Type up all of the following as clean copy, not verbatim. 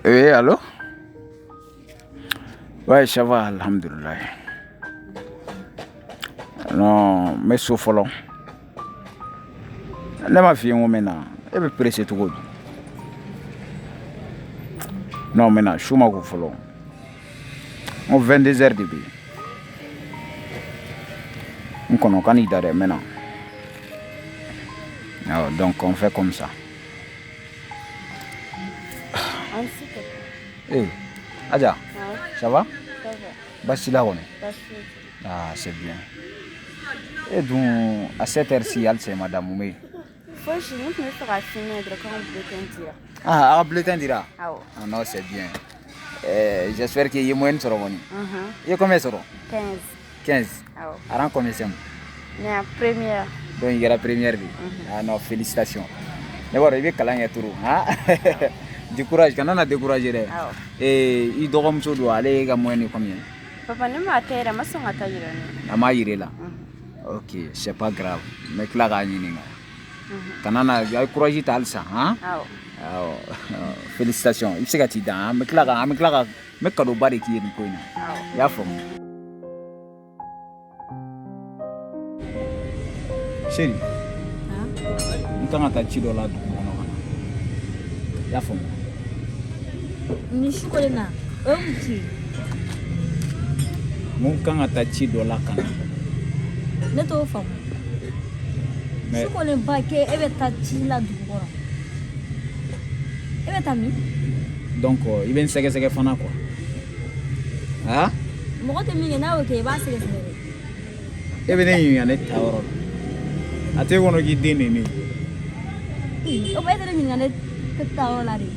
Oui, allô? Ouais, ça va, alhamdoulilah. Non, n bɛ so fɔlɔ. Ne m'a f'i ye n ko n bɛ na. E bɛ pressé cogo di? Non, n bɛ na. Su ma ko fɔlɔ. N ko 22 heures de bɛ yen. N kɔnɔ kan'i da dɛ, n bɛ na. Awɔ, donc on fait comme ça. Eh, Adja, ça va? Ça va. Baasi la kɔni? Baasi foyi tɛ. Ah, c'est bien. E dun à cette heure-ci halisa i ma da mun bɛ yen? Fosi, n tun bɛ fɛ ka f'i ɲɛna dɔrɔn k'an ka bulletin dira. Ah, a ka bulletin dira? Awɔ. Ah non, c'est bien. J'espère que i ye moyenne sɔrɔ kɔni. Unhun. I ye combien sɔrɔ? 15. 15. Awɔ. A rang combien sem? Ne ya première. Donc i kɛra première de ye. Ah non, félicitations. Ne b'a dɔn i bɛ kalan kɛ trop. Han? Du courage, kana na décourager dɛ. Awɔ. Eh, i dɔgɔmuso don, ale ka moyenne ye combien? Papa, ne m'a ta yɛrɛ, a ma sɔn ka ta yira ne. A m'a yir'e la? Ok, c'est pas grave. N bɛ tila k'a ɲininka. Kana na, a ye courage ta halisa, han? Awɔ. Awɔ. Félicitations. I bɛ se ka t'i da, an bɛ tila ka an bɛ tila ka n bɛ cadeau ba de k'i ye nin ko in na. Awɔ. I y'a faamu? Chérie, n kan ka taa ci dɔ la dugu kɔnɔ ka na. I y'a faamu? Ni su kolen na, o ye mun ci ye? N ko n kan ka taa ci dɔ la ka na. Ne t'o faamu. Mais Su kolen ba k'e bɛ taa ci la dugu kɔnɔ. E bɛ taa min? Donc i bɛ n sɛgɛsɛgɛ fana quoi. Han? Mɔgɔ tɛ min kɛ n'a y'o kɛ i b'a sɛgɛsɛgɛ dɛ. E bɛ ne ɲininka ne taayɔrɔ la. A t'e kɔnɔ k'i den de ye ne ye. O e tɛ ne ɲininka ne taayɔrɔ la de.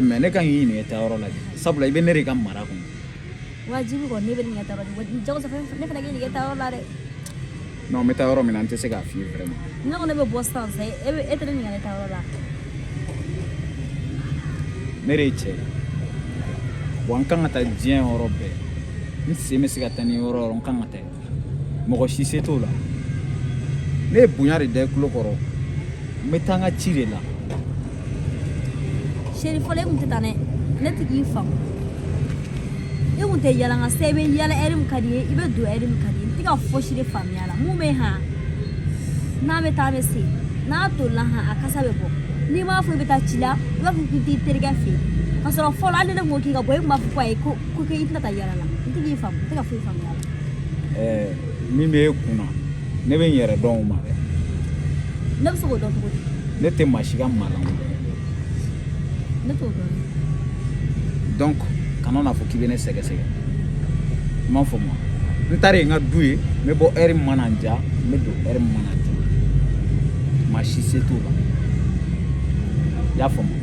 Mais ne kan k'i ɲininka i taayɔrɔ la de. Sabula i bɛ ne de ka mara kɔnɔ. Wajibi kɔni ne bɛ ne ɲininka taayɔrɔ la. Jagosa ne fana k'e ɲininka taayɔrɔ la dɛ. Non, n bɛ taa yɔrɔ min na n tɛ se k'a f'i ye vraiment. Ne ko ne bɛ bɔ sisan sisan e tɛ ne ɲininka ne taayɔrɔ la. Ne de ye cɛ ye. Wa n kan ka taa diɲɛ yɔrɔ bɛɛ. N sen bɛ se ka taa ni yɔrɔ o yɔrɔ n kan ka taa yen. Mɔgɔ si se t'o la. Ne ye bonya de da i tulo kɔrɔ. N bɛ taa n ka ci de la. Chérie fɔlɔ e kun tɛ taa dɛ. Ne tɛ k'i faamu. E kun tɛ yala nka sisan i bɛ yala heure min ka di i ye i bɛ don heure min ka di i ye. N tɛ ka fosi de faamuya a la. Mun bɛ han n'a bɛ taa an bɛ se n'a tolila han a kasa bɛ bɔ. N'i m'a fɔ i bɛ taa ci la i b'a fɔ k'i t'i terikɛ fɛ yen. K'a sɔrɔ fɔlɔ hali ni ne kun ko k'i ka bɔ e kun b'a fɔ ko ayi ko i tɛna taa yala la. N tɛ k'i faamu n tɛ ka foyi faamuya a la. Min bɛ e kun na ne bɛ n yɛrɛ dɔn o ma dɛ. Ne bɛ se k'o dɔn cogo di? Ne tɛ maa si ka maa lankolon ye. Ne t'o dɔn. Donc kana n'a fɔ k'i bɛ ne sɛgɛsɛgɛ. I m'a faamu wa? N ta de ye n ka du ye, n bɛ bɔ heure min mana n diya, n bɛ don heure min mana n diya. Maa si se t'o la. I y'a faamu?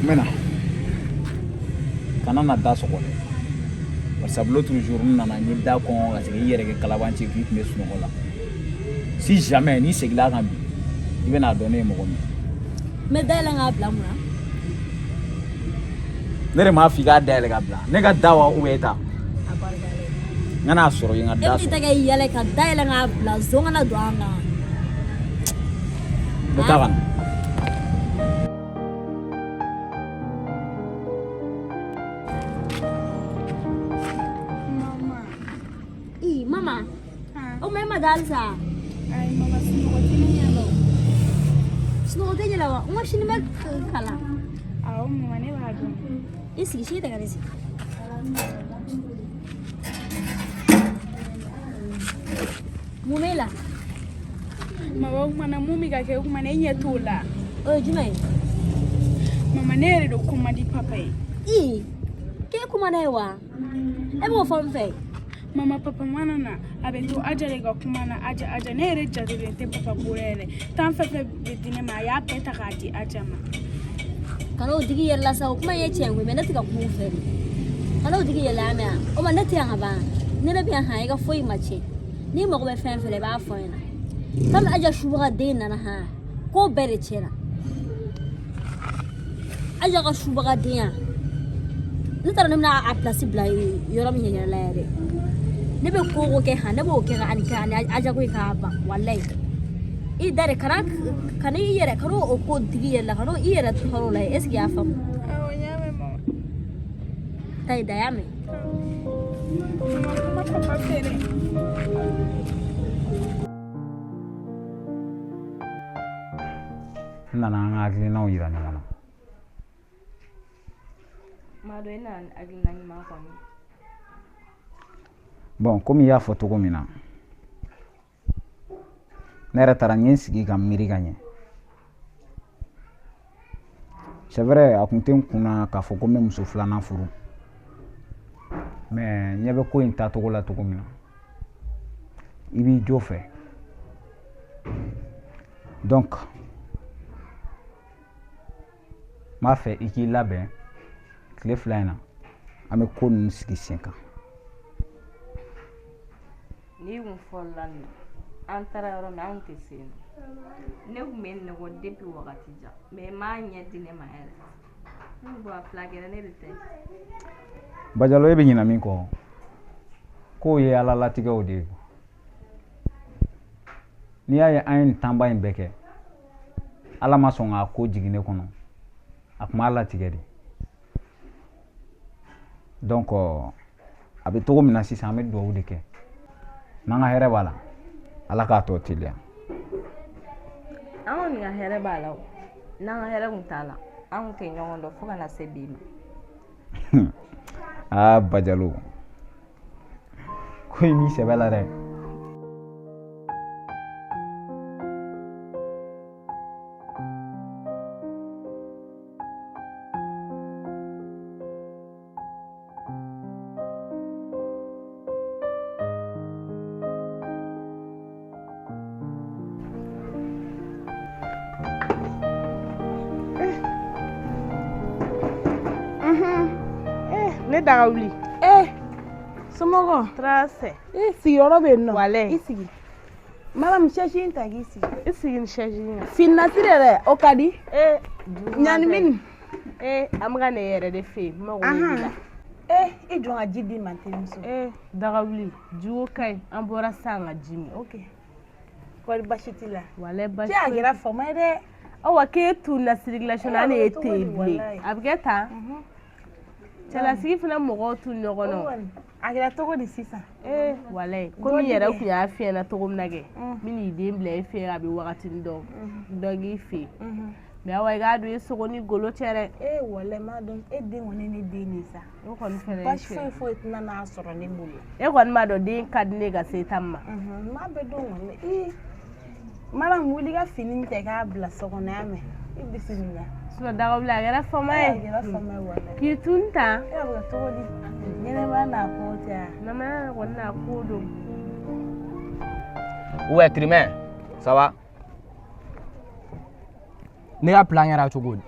N bɛ na. Kana na da sɔgɔ dɛ. Barisa l'autre jour n nana n ye da kɔngɔ ka segin i yɛrɛ kɛ kalabanci k'i tun bɛ sunɔgɔ la. Si jamais n'i seginna a kan bi, i bɛna dɔn ne ye mɔgɔ min ye. N bɛ dayɛlɛ k'a bila mun na? Ne de m'a fɔ i k'a dayɛlɛ ka bila. Ne ka da wa ou bien e ta? A barika dɛ. N ka n'a sɔrɔ i ye n ka E da bɛ t'i ta sɔrɔ. kɛ yɛlɛ ka dayɛlɛ k'a bila zon kana don an kan. N bɛ taa ka na. Mama. Ii mama. O ma e ma da halisa? Ayi mama, sunɔgɔ tɛ ne ɲɛ la o. Sunɔgɔ tɛ ɲɛ la wa? N ko sini bɛ kalan. Awɔ mama, ne b'a dɔn. I sigi sini tɛ ka ne sigi. Mun b'e la? Mama, o kumana mun bɛ ka kɛ o kumana e ɲɛ t'o la. O ye jumɛn ye? Mama, ne yɛrɛ de ko man di papa ye. Ii, k'e kuma n'a ye wa? E b'o fɔ n fɛ. Mama, papa mana na a bɛ to Aja de ka kuma na Aja Aja ne yɛrɛ jatelen tɛ papa bolo yɛrɛ. Tan fɛn fɛn bɛ di ne ma a y'a bɛɛ ta k'a di Aja ma. Kana o digi i yɛrɛ la sa, o kuma ye tiɲɛ koyi, mais ne tɛ ka kuma o fɛ de. Kana o digi i yɛrɛ la mɛn wa? O ma ne tɛ yan ka ban. Ni ne bɛ yan han, i ka foyi ma tiɲɛ. N'i mago bɛ fɛn fɛn la i b'a fɔ n ɲɛna. Komi Aja subaga den nana han, ko bɛɛ de tiɲɛna. Aja ka subaga den ne taara ne bɛna a place bila yɔrɔ min yɛrɛ la yɛrɛ. Ne bɛ ko o ko kɛ han, ne b'o kɛ ani ani Aja ko in k'a ban walayi. I da de kana kana i yɛrɛ kana o ko digi i yɛrɛ la, kana i yɛrɛ tɔɔrɔ o la. Est ce que i y'a faamu? Awɔ, n y'a mɛn mama. Taa i da, y'a mɛn? Mama, kuma papa fɛ dɛ. N nana an ka hakilinaw yira ɲɔgɔn na. Mado, e nana ni hakilina ɲuman kɔni. Bon, komi i y'a fɔ cogo min na, ne yɛrɛ taara n ye n sigi ka miiri ka ɲɛ. C'est vrai, a kun tɛ n kun na k'a fɔ ko n bɛ muso filanan furu, mais ɲɛ bɛ ko in taacogo la cogo min na, i b'i jo fɛ. Donc n b'a fɛ i k'i labɛn, tile 2 in na an bɛ ko ninnu sigi sen kan. N'i kun fɔlɔla nin na, an taara yɔrɔ min, an kun tɛ se yen nɔ. Ne kun bɛ nin kɔ depuis wagati jan, mais i m'a ɲɛ di ne ma yɛrɛ. Ne ko a fila kɛra ne de ta ye. Bajalo, e bɛ ɲinɛ min kɔ, k'o ye ala latigɛw de ye. N'i y'a ye an ye nin tanba in bɛɛ kɛ, ala ma sɔn k'a ko jigin ne kɔnɔ, a tun b'a latigɛ de. Donc a bɛ cogo min na sisan, an bɛ dugawu de kɛ, n'an ka hɛrɛ b'a la, ala k'a tɔ teliya. An kɔni ka hɛrɛ b'a la o. N'an ka hɛrɛ kun t'a la, an kun tɛ ɲɔgɔn dɔn fo ka na se bi ma. Aa Bajalo, ko in b'i sɛbɛ la dɛ. Ne daga wuli. Eh, somɔgɔw? Tɔɔrɔ. Eh, sigiyɔrɔ bɛ yen nɔ. Walayi. I sigi. Madame, chaise in ta k'i sigi. I sigi ni chaise in kan. Fini nasiri yɛrɛ, o ka di. Eh, Ɲani mini. Eh, an bɛ ka na e yɛrɛ de fɛ yen, n mago b'i la. Eh, i jɔ n ka ji d'i ma n terimuso. Eh, daga wuli, jiko ka ɲi, an bɔra sisan ka ji min. Ok. Kɔri baasi t'i la? Walayi, baasi Cɛ, a kɛra fama ye dɛ. Awa, k'e tunna circulation na, an de ye cogo te di, ye bilen. walayi. A bɛ kɛ tan. Cɛlasigi fana mɔgɔw tun ɲɔgɔn na. A kɛra cogo di sisan? Eh, walayi, komi i yɛrɛ kun y'a f'i ɲɛna cogo min na kɛ, n bɛn'i den bila e fɛ yen, a bɛ wagatinin dɔn dɔ k'i fɛ yen. Mais awa, i k'a dɔn e sogo ni golo cɛ dɛ. Eh, walayi, m'a dɔn e den kɔni ye ne den de ye sa. O kɔni fɛnɛ ye Baasi tiɲɛ ye. foyi foyi tɛna n'a sɔrɔ ne bolo. E kɔni b'a dɔn den ka di ne ka se ta ma. N m'a bɛɛ dɔn kɔni. Ii, madame, wuli i ka fini ta i k'a bila so kɔnɔ, y'a mɛn? I bisimila. Sinon dagawuli, a kɛra fama A ye. kɛra fama ye walayi. K'i tun tan. E bɛ kɛ cogo di? Ɲɛnɛmaya n'a ko tɛ wa? Ɲɛnɛmaya kɔni n'a ko don. Ouais, Trimɛ, ça va? Ne ka plan kɛra cogo di?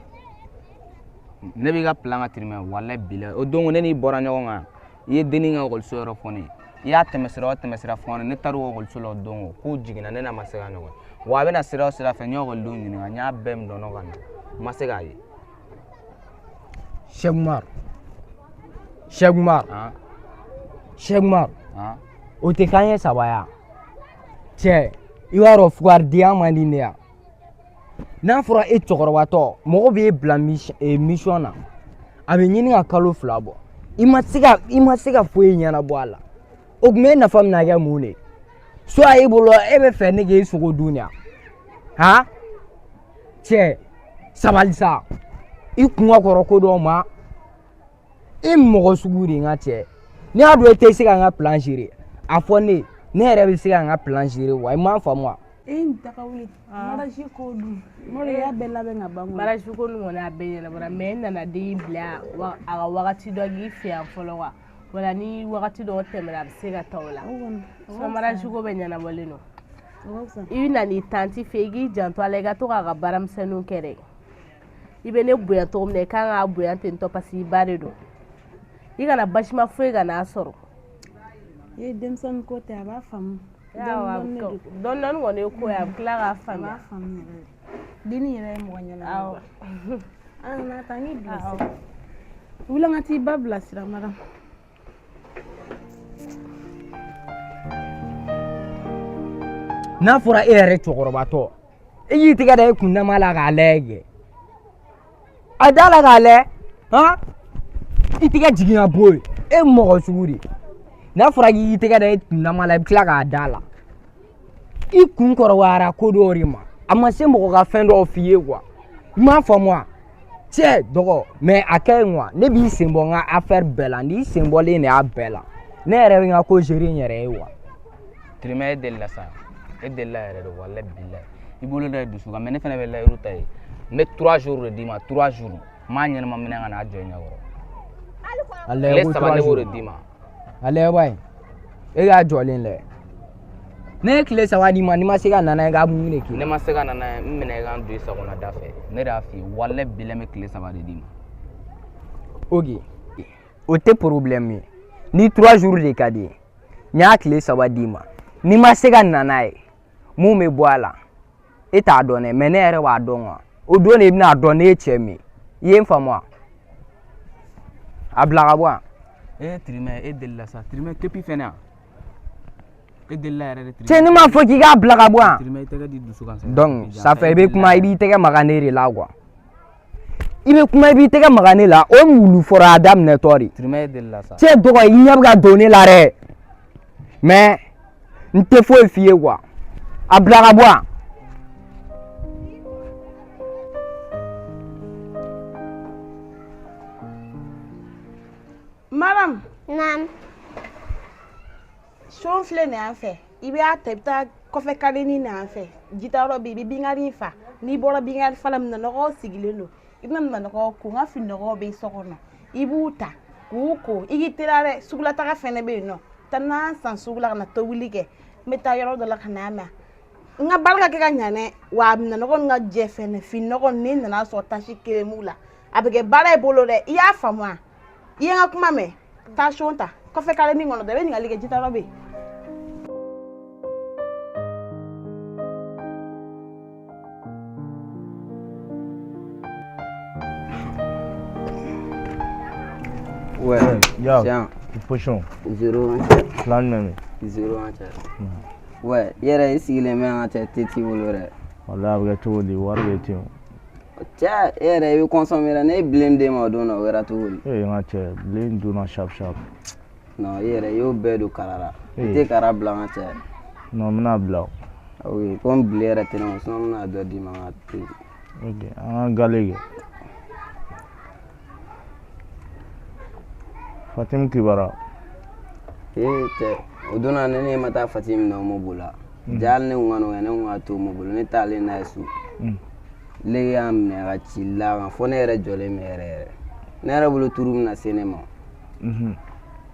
Ne b'i ka plan ka Trimɛ, walayi bilayi. O don ne n'i bɔra ɲɔgɔn kan, i ye dennin ka ekɔliso yɔrɔ fɔ ne ye. I y'a tɛmɛsira o tɛmɛsira fɔ ne ye, ne taara o ekɔliso la o don k'u jiginna, ne n'a ma se ka ɲɔgɔn ye. Wa a bɛna sira o sira fɛ, n ye ekɔlidenw ɲininka, n y'a bɛɛ nɔnɔ ka na, n ma se k'a ye. Cheikh Umar, Cheikh Umar, Han? Cheikh Umar, Han? o tɛ k'an ye saba ya. Cɛ, i b'a dɔn fugaridenya man di ne ya. N'a fɔra e cɛkɔrɔbatɔ, mɔgɔ b'e bila mission na, a bɛ ɲini ka kalo 2 bɔ, i ma se ka foyi ɲɛnabɔ a la. O tun bɛ e nafa min na kɛ mun de ye? Soit e bolo e bɛ fɛ ne k'e sogo dun de wa? Han? Cɛ, sabali sa, i kun ka kɔrɔ ko dɔw ma. E mɔgɔ sugu de ye n ka cɛ. N'i y'a dɔn e tɛ se ka n ka plan gérer, a fɔ ne, ne yɛrɛ bɛ se ka n ka plan gérer wa, i m'a faamu wa? E ni daga wuli. Mariage ko dun. Mɔri y'a bɛɛ labɛn ka ban. Mariage ko nin kɔni a bɛɛ ɲɛnabɔra, mais n nana den bila a ka wagati dɔ k'i fɛ yan fɔlɔ wa. Wala ni wagati dɔw tɛmɛna, a bɛ se ka taa o la. Sinon mariage ko bɛɛ ɲɛnabɔlen don. I bɛ na n'i tantie fɛ, i k'i janto a la, i ka to k'a ka baaramisɛnninw kɛ dɛ. I bɛ ne bonya cogo min na, i kan k'a bonya ten tɔ, parce que i ba de don. I kana basima foyi kana sɔrɔ. I ye denmisɛnnin ko tɛ, a b'a faamu. Dɔɔni dɔɔni kɔni ye ko ye, a bɛ tila k'a A faamuya. b'a faamu yɛrɛ de. Denni yɛrɛ ye mɔgɔ ɲɛnama ye. An na taa n k'i bilasira. Wuli an ka t'i ba bilasira madame. N'a fɔra e yɛrɛ cɛkɔrɔbatɔ, E y'i tɛgɛ da i kundama la k'a lajɛ kɛ. A da la k'a lajɛ han, i tɛgɛ jigin ka bɔ yen. E mɔgɔ sugu de, n'a fɔra k'i k'i tɛgɛ da i kundama la, i bɛ tila k'a da la. I kun kɔrɔbayara ko dɔw de ma, a ma se mɔgɔ ka fɛn dɔw f'i ye quoi. I m'a faamu wa? Cɛ dɔgɔ, mais a kɛ yen quoi. Ne b'i sen bɔ n ka affaire bɛɛ la. N'i sen bɔlen de y'a bɛɛ la, ne yɛrɛ bɛ n ka ko gérer n yɛrɛ ye quoi. Tirimɛ, e delila sa, e delila yɛrɛ de, walayi bilayi. I bolo da i dusu kan, mais ne fana bɛ layiru ta ye. N bɛ 3 jours de d'i ma, 3 jours, n m'a ɲɛnama minɛ ka n'a jɔ i ɲɛkɔrɔ. A lajɛ Tile ko 3 3 ne b'o de jours. d'i ma. A lajɛ ba ye, e k'a jɔlen lajɛ. Ne ye tile 3 d'i ma, n'i ma se ka na n'a ye, k'a mun de k'i Ne la? ma se ka na n'a ye, n minɛ i ka n don i sagona da fɛ. Ne de y'a f'i ye, walayi bilayi, n bɛ tile 3 de d'i ma. Ok, o tɛ problème ye. Ni 3 jours de ka di ye, n y'a tile 3 d'i ma. N'i ma se ka na n'a ye, mun bɛ bɔ a la, e t'a dɔn dɛ, mais ne yɛrɛ b'a dɔn quoi. O don de i bɛna dɔn ne ye cɛ min ye. I ye n faamu wa? A bila ka bɔ yan. E Tirimɛ, e delila sa. Tirimɛ, képi fɛnɛ yan, e delila yɛrɛ de, Tirimɛ. Cɛ, ne m'a fɔ k'i k'a bila ka bɔ yan. Tirimɛ, i tɛgɛ di dusu kan sa. Donc ça fait i bɛ kuma, i b'i tɛgɛ maga ne de la quoi. I bɛ kuma, i b'i tɛgɛ maga ne la. O wulu fɔra a daminɛtɔ de. Tirimɛ, e delila sa. Cɛ dɔgɔ, i ɲɛ bɛ ka don ne la dɛ, mais n tɛ foyi f'i ye quoi. A bila ka bɔ yan. Madame. Naam. Son filɛ nin yan fɛ, i b'a ta, i bɛ taa kɔfɛ kadenni na yan fɛ, jitayɔrɔ bɛ yen, i bɛ bingari fa. N'i bɔra bingari fa la, minɛnɔgɔw sigilen don, i bɛna minɛnɔgɔw ko. N ka fininɔgɔw bɛ so kɔnɔ, i b'u ta k'u ko. I k'i teliya dɛ, sugulataga fɛnɛ bɛ yen nɔ. Taa n'an san sugu la ka na tobili kɛ. N bɛ taa yɔrɔ dɔ la ka na ma n ka baara ka kɛ ka ɲa dɛ. Wa minɛnɔgɔ ninnu ka jɛ fɛnɛ, fininɔgɔ n'i nana sɔrɔ tache kelen b'u la, a bɛ kɛ baara ye bolo dɛ. I y'a faamu wa? I ye n ka kuma mɛn? Taa son ta kɔfɛ kalenni kɔnɔ dɛ, i bɛ ɲininkali kɛ, jitayɔrɔ bɛ yen. Ouais, Ya, tiens, position. 0 Plan jumɛn bɛ? 0 1 cɛ. Ouais, i yɛrɛ i sigilen bɛ yan cɛ, te t'i bolo dɛ. Walayi, a bɛ kɛ cogo di, wari bɛ ten o. Cɛ, e yɛrɛ i bɛ consommer dɛ, ne ye bilen d'e ma o don na, o kɛra cogo di? Ee, n ka cɛ, bilen donna sharp sharp. Non, i yɛrɛ i y'o bɛɛ don kara la. I Ee. tɛ kara bila n ka cɛ. Non, n bɛna bila o. Ok, komi bilen yɛrɛ tɛ ne kun, sinon n bɛna dɔ d'i ma n ka te. Ok, an ka gale kɛ. Fatim kibaruya. Ee cɛ, o don na ne ne ma taa Fati minɛ o bolo la. Ja hali ne kun ka n'o kɛ, ne kun ka to o bolo, ne taalen n'a ye so. Lege y'a minɛ ka ci la kan fo ne yɛrɛ jɔlen bɛ yɛrɛ yɛrɛ. Ne yɛrɛ bolo turu bɛna se ne ma.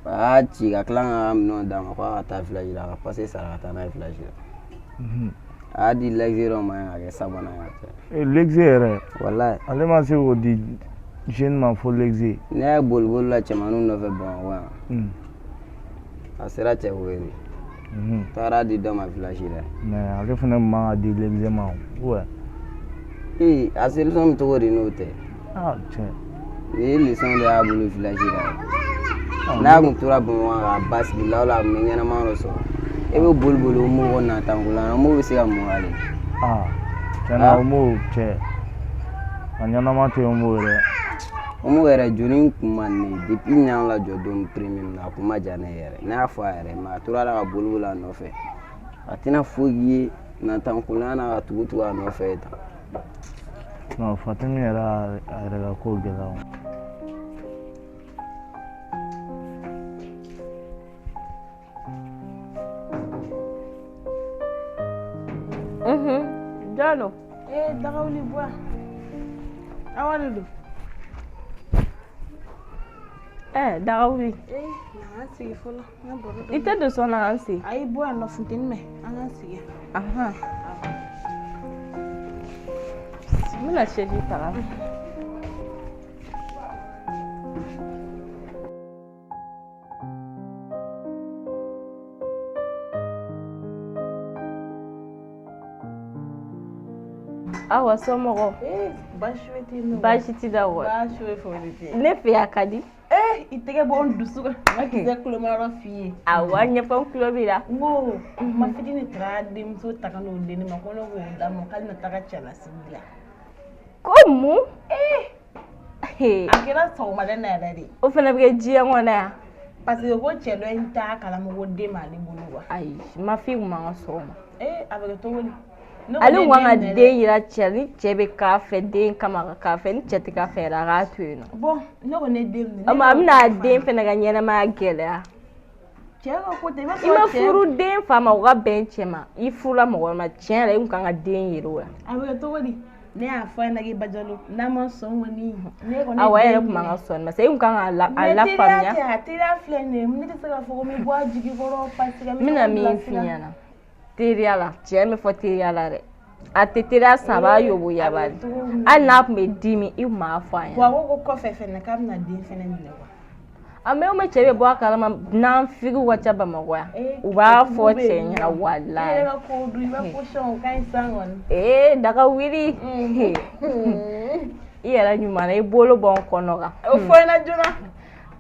A y'a ci ka tila k'a ka minɛnw d'a ma k'a ka taa village la, ka passe sara ka taa n'a ye village la. A y'a di Lexe dɔ ma yen ka kɛ sabanan ye cɛ. Ee, Lexe yɛrɛ. Walayi. Ale ma se k'o di jeune ma fo Lexe. Ne y'a ye boliboli la cɛmaninw nɔfɛ Bamakɔ yan. A sera cɛ wele. Taara di dɔ ma village la. Mais ale fana man ka di Lexe ma o. Ouais. Ee, a solution bɛ cogo di n'o tɛ? Ah, cɛ. Nin ye leçon de y'a bolo village la. N'a kun tora Bamakɔ k'a basigi la, o la a kun bɛ ɲɛnama dɔ sɔrɔ. E bɛ boli boli o mɔgɔ natanko la, o mɔgɔ bɛ se ka mun k'ale? Ah, tiɲɛ na o m'o cɛ. A ɲɛnama tɛ o m'o yɛrɛ. O m'o yɛrɛ joli kun man ne ye depuis n y'an lajɔ don premier min na, a kun ma diya ne ye yɛrɛ. Ne y'a fɔ a yɛrɛ ye, mais a tora la ka boli boli a nɔfɛ. A tɛna foyi k'i ye natankola na ka tugu tugu a nɔfɛ tan. Non, Fatim yɛrɛ a yɛrɛ ka ko gɛlɛya o. Jɔn don? Ee, dagawuli bɔ yan. Awa de don. Ɛɛ, dagawuli. Ee, na an sigi fɔlɔ. N ka baro dɔ. I tɛ don sɔn na k'an sigi? Ayi, bɔ yan nɔ, funteni mɛ. An k'an sigi yan. Ahan. N bɛna chaise ta ka na. Awa, somɔgɔw? Ee, baasi foyi tɛ yen nɔ. Baasi t'i la wa? Baasi foyi foyi tɛ yen. Ne fɛ yan ka di. Eh, i tɛgɛ bɔ n dusu kan. N ka kisɛ kulomayɔrɔ f'i ye. Awɔ, ɲɛfɔ n tulo b'i la. N ko ma fitini taara denmuso ta ka n'o di ne ma ko ne k'o d'a ma k'ale na taga cɛlasigi la. Ko mun? Eh! A kɛra sɔgɔmada in na yɛrɛ de. O fana bɛ kɛ diɲɛ kɔnɔ yan. Parce que ko cɛ dɔ in t'a kalama ko den b'ale bolo wa. Ayi, ma fi kun man ka sɔn o ma. Eh, a bɛ kɛ cogo di? Ale kun kan ka den yira cɛ ni cɛ bɛ k'a fɛ den kama ka k'a fɛ ni cɛ tɛ k'a fɛ yɛrɛ a k'a to yen nɔ. Bon, ne kɔni ye den minɛ. A bɛna a den fana ka ɲɛnamaya gɛlɛya. Cɛ ka ko tɛ i b'a I ma sɔrɔ cɛ. furu den fa ma o ka bɛn cɛ ma i furula mɔgɔ wɛrɛ ma tiɲɛ yɛrɛ i kun kan ka den yira o la. A bɛ kɛ cogo di? Ne y'a fɔ a ɲɛna k'i Bajalo n'a ma sɔn kɔni ne kɔni ye Awɔ, e yɛrɛ den kun man minɛ. ka sɔn nin ma sa e kun kan ka a Mais teriya lafaamuya. tɛ a teriya filɛ nin ye ne tɛ se k'a fɔ ko n bɛ bɔ a jigi kɔrɔ parce que n N bɛ bɛna ɲɔgɔn min f'i bilasira. ɲɛna teriya la cɛ bɛ fɔ teriya la dɛ a tɛ teriya san a b'a yobo yaba de hali n'a tun bɛ dimi i kun b'a fɔ a Wa ɲɛna. a ko ko kɔfɛ fɛnɛ k'a bɛna den fɛnɛ minɛ quoi. A mɛ o mɛ cɛ bɛ bɔ a kalama n'an figiw ka ca Bamakɔ yan u b'a fɔ cɛ ɲɛna E yɛrɛ walayi. ka ko dun i b'a fɔ sɔn o ka ɲi san kɔni. Ee daga wuli i yɛrɛ ɲuman na i bolo bɔ n kɔnɔ kan. O fɔ n ɲɛna joona.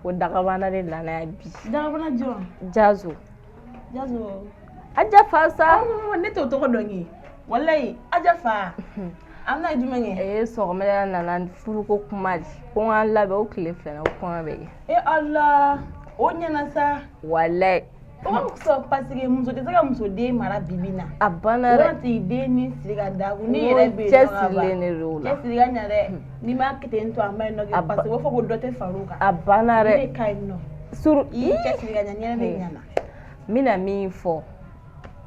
Ko dagabana de nana yan bi. Dagabana jɔn? Jazo. Jazo. Aja fa sa. Ne t'o tɔgɔ dɔn ye. Walayi Aja fa. An bɛna jumɛn kɛ? Ee sɔgɔmada nana furuko kuma de ko n k'an labɛn o tile fila o kɔɲɔ bɛ kɛ. E Ala o ɲɛna sa. Walayi. O ka fisa parce que muso tɛ se ka muso den mara bi bi in na. A banna O dɛ. kana t'i den ni siri ka da kun n'i yɛrɛ bɛ yen nɔ ka ban. Cɛsirilen de don o la. Cɛsiri ka ɲa dɛ. N'i m'a kɛ ten tɔ a ma ɲi nɔ kɛ parce que u b'a fɔ ko dɔ tɛ far'o kan. A banna dɛ. Ne de ka ɲi nɔ. Suru. I y'i cɛsiri ka ɲa ɲɛnɛ de ɲana. N bɛna min fɔ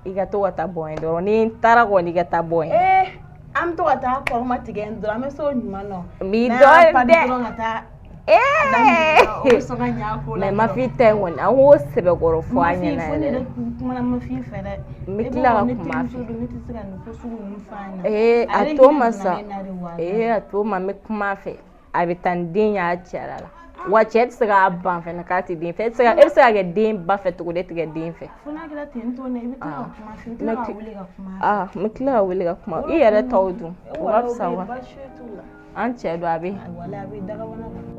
i ka to ka taa bɔ yen dɔrɔn ni n taara kɔni i ka taa bɔ yen. Ee an bɛ to ka taa kɔrɔma tigɛ yen dɔrɔn an bɛ se o ɲuman nɔ. N b'i N'an dɔn y'a pari dɛ. dɔrɔn ka taa. Ee. O bɛ sɔn ka ɲa a ko la. Mɛ mafi ta in kɔni an k'o sɛbɛkɔrɔ fɔ a Mafi, ɲɛna fo ne yɛrɛ. yɛrɛ kun kumana mafi fɛ dɛ. N bɛ E tila b'o ka ne kuma a terimuso fɛ. don, ne tɛ se ka nin ko sugu ninnu f'a ɲɛna. Ee A a yɛrɛ to hinɛ ma donna sa ne na de walayi. ee a to ma n bɛ kuma a fɛ a bɛ taa ni den y'a cɛla la wa cɛ tɛ se k'a ban fɛnɛ k'a tɛ den fɛ e tɛ se ka e bɛ se ka kɛ den ba fɛ cogo di e tɛ kɛ den fɛ. Fo n'a kɛra ten tɔ ne i bɛ tila ka kuma a fɛ, i bɛ tila ka wele ka kuma a fɛ. Aa n bɛ tila ka wele ka kuma i yɛrɛ tɔw dun o ka fisa wa Baasi foyi t'u la. an cɛ don a bɛ yen. Walayi a bɛ dagabana kɔnɔ.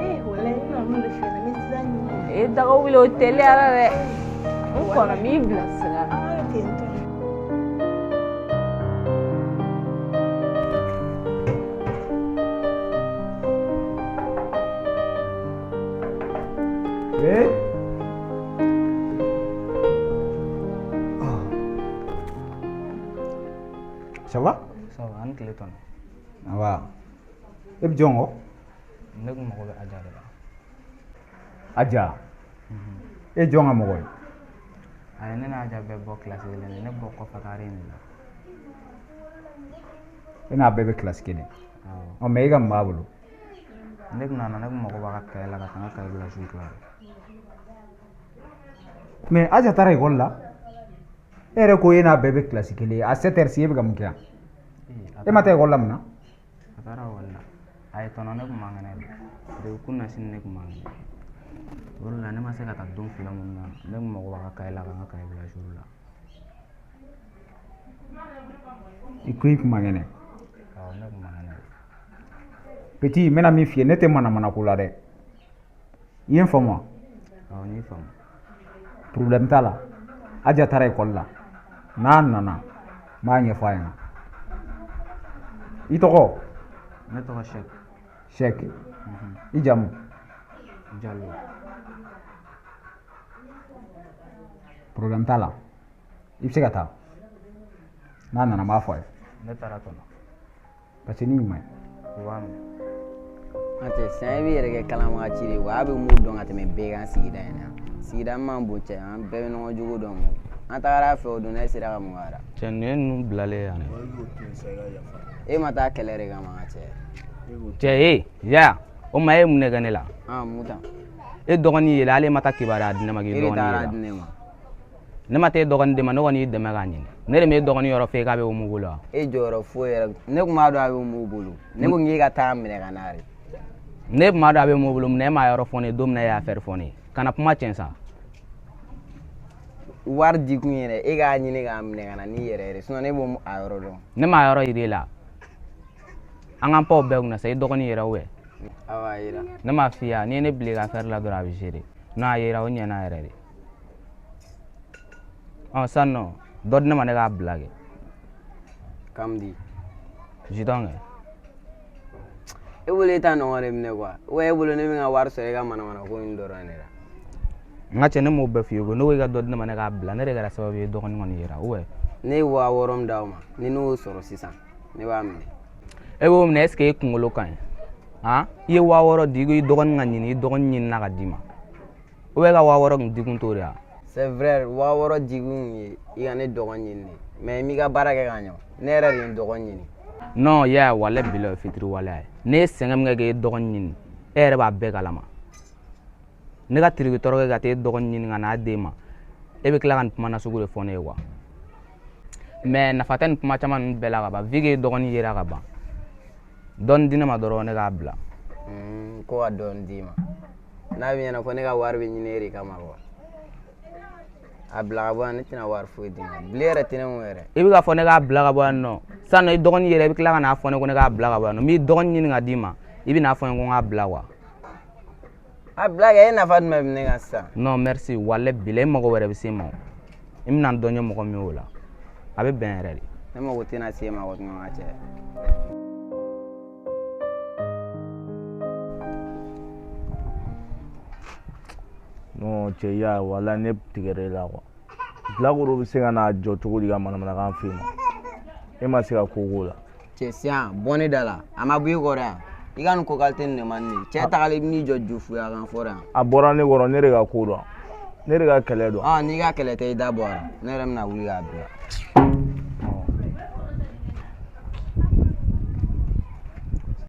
Ee walayi n nana n'o de f'i ɲɛna n bɛ siran ɲini. Ee daga wuli o teliyara dɛ n kɔnɔ n b'i bila sira la. An ka kɛ ten tɔ. Eh? Ça va? Ça va, an tile tɔnɔ. Awa. E bɛ jɔn kɔ? Ne kun mago bɛ Aja de la. Aja. E jɔn ka mɔgɔ ye? Ayi ne n'a Aja bɛɛ bɔ kilasi kelen na ne bɔ kɔfɛ kare in de la. E n'a bɛɛ bɛ kilasi kelen. Awɔ. Ɔ mɛ e ka mun b'a bolo? Ne kun nana ne kun mago b'a ka kaye la ka taa n ka kaye bila su la. Mɛ Aja taara ekɔli la. E yɛrɛ ko e n'a bɛɛ bɛ kilasi kelen ye. A 7 heures e bɛ ka mun kɛ yan? E ma taa ekɔli la mun na? A taara ekɔli la. Ayi tɔnɔ ne kun man kɛnɛ de. Depuis kunun na sini ne kun man kɛnɛ. O de la ne ma se ka taa don fila minnu na ne kun mago b'a ka kaye la ka n ka kaye bila su la. I ko i kun man kɛnɛ. Awɔ ne kun man kɛnɛ de. Petit n bɛna min f'i ye ne tɛ manamana ko la dɛ. I ye n faamu wa? Awɔ n y'i faamu. Problème t'a la. Aja taara ekɔli la. N'a nana n b'a ɲɛfɔ a ɲɛna. I tɔgɔ? Ne tɔgɔ Sɛki. Sɛki. I jamu? Jalo. Problème t'a la. I bɛ se ka taa. N'a nana n b'a fɔ a ye. Ne taara tɔnɔ. Parce que ni ɲuman ye. U b'a mɛn. An cɛ sisan e b'i yɛrɛ kɛ kalamaga ci de ye wa a bɛ mun dɔn ka tɛmɛ bɛɛ kan sigida in na sigida min man bon cɛ an bɛɛ bɛ ɲɔgɔn jogo dɔn mɔ an tagara a fɛ o don ne sera ka mun k'a la Cɛ nin ye ninnu bilalen ye yan dɛ. e ma taa kɛlɛ de kama cɛ Cɛ e ya o ma e ye mun de kɛ ne la? an mun tan E dɔgɔnin yɛlɛ hali e ma taa kibaruya di ne ma k'i e de dɔgɔnin taara yɛlɛ. di ne ma Ne ma taa e dɔgɔnin d'e ma ne kɔni y'i dɛmɛ k'a ɲini. Ne de m'e dɔgɔnin yɔrɔ f'e k'a bɛ o mun bolo wa? e jɔyɔrɔ foyi yɛrɛ ne kun b'a dɔn a bɛ mun bolo ne ko k'e ka taa minɛ ka na de Ne tun b'a dɔn a bɛ mun bolo munna e m'a yɔrɔ fɔ ne ye don min na e y'a affaire fɔ ne ye. Kana kuma tiɲɛ sa. Wari di kun yɛrɛ e k'a ɲini k'a minɛ ka na n'i yɛrɛ yɛrɛ sinon ne b'o a yɔrɔ dɔn. Ne m'a yɔrɔ yir'e la. An k'an pan o bɛɛ kunna sa, i dɔgɔnin yɛrɛ ou. Awɔ, a yera. Ne m'a f'i ye, n'i ye ne bila i ka affaire la dɔrɔn, a bɛ gérer. Non, a yera, o ɲɛna yɛrɛ de. Ɔ, sisan nɔ, dɔ di ne ma, ne k'a bila kɛ. Kam di. Jeton kɛ. E bolo e ta nɔgɔn de minɛ quoi. Ou e bolo ne bɛ n ka wari sɔrɔ e ka manamana ko in dɔrɔn de la. N ka cɛ, ne m'o bɛɛ f'i ye ko ne ko i ka dɔ di ne ma, ne k'a bila. Ne de kɛra sababu ye dɔgɔnin kɔni yera ou bien? Ne ye 6000 min d'aw ma, ni ne y'o sɔrɔ sisan, ne b'a minɛ. E b'o minɛ, est ce que e kunkolo ka ɲi han? I ye 6000 di, i ko i dɔgɔnin ka ɲini, i dɔgɔnin ɲinina ka d'i ma, ou bien e ka 6000 kun dikun t'o de ye wa? C'est vrai, 6000 dikun ye i ka ne dɔgɔnin ɲini de, mais i m'i ka baara kɛ ka ɲɛ o. Ne yɛrɛ de ye n dɔgɔnin ɲini. Non, ya walayi bilayi, o ye fitiriwaleya ye. Ne ye sɛgɛn min kɛ k'e dɔgɔnin ɲini, e yɛrɛ b'a bɛɛ kalama. Ne ka tiriki tɔrɔ kɛ ka t'e dɔgɔnin ɲini ka n'a d'e ma, e bɛ tila ka nin kuma nasugu de fɔ ne ye quoi. Mais nafa tɛ nin kuma caman ninnu bɛɛ la ka ban, vu que e dɔgɔnin yera ka ban. Dɔɔni di ne ma dɔrɔn, ne k'a bila. Ko ka dɔɔni d'i ma, n'a bɛ ɲɛna ko ne ka wari bɛ ɲini e de kama quoi. A bila ka bɔ yan, ne tɛna wari foyi d'i ma bilen yɛrɛ, tɛ ne kun yɛrɛ. I bɛ k'a fɔ ne k'a bila ka bɔ yan nɔ sisan nɔ, i dɔgɔnin yɛrɛ, i bɛ tila ka n'a fɔ ne ko ne k'a bila ka bɔ yan nɔ. N b'i dɔgɔnin ɲini ka d'i ma, i bɛ n'a fɔ n ye ko n k'a bila quoi. A bila kɛ, e nafa jumɛn bɛ ne kan sisan? Non, merci, walayi bilayi, e mago wɛrɛ bɛ se n ma o. I bɛna n dɔn n ye mɔgɔ min ye o la, a bɛ bɛn yɛrɛ de. Ne mago tɛna se e ma ko tuma ka cɛ. Non cɛ, ya wala ne tigɛra e la quoi. Bilakoro bɛ se ka n'a jɔ cogo di ka manamanakan f'e ma, e ma se ka ko k'o la? Cɛ, sisan bɔ ne da la, a ma bɔ i kɔrɔ yan. I ka nin ko qualité nin de man di ne ye. Cɛ tagalen, i bɛ n'i jɔ jufuya kan fɔlɔ yan. A bɔra ne kɔrɔ, ne de ka ko dɔn, ne de ka kɛlɛ dɔn. N'i ka kɛlɛ tɛ, i da bɔ a la. Ne yɛrɛ bɛna wuli k'a bila.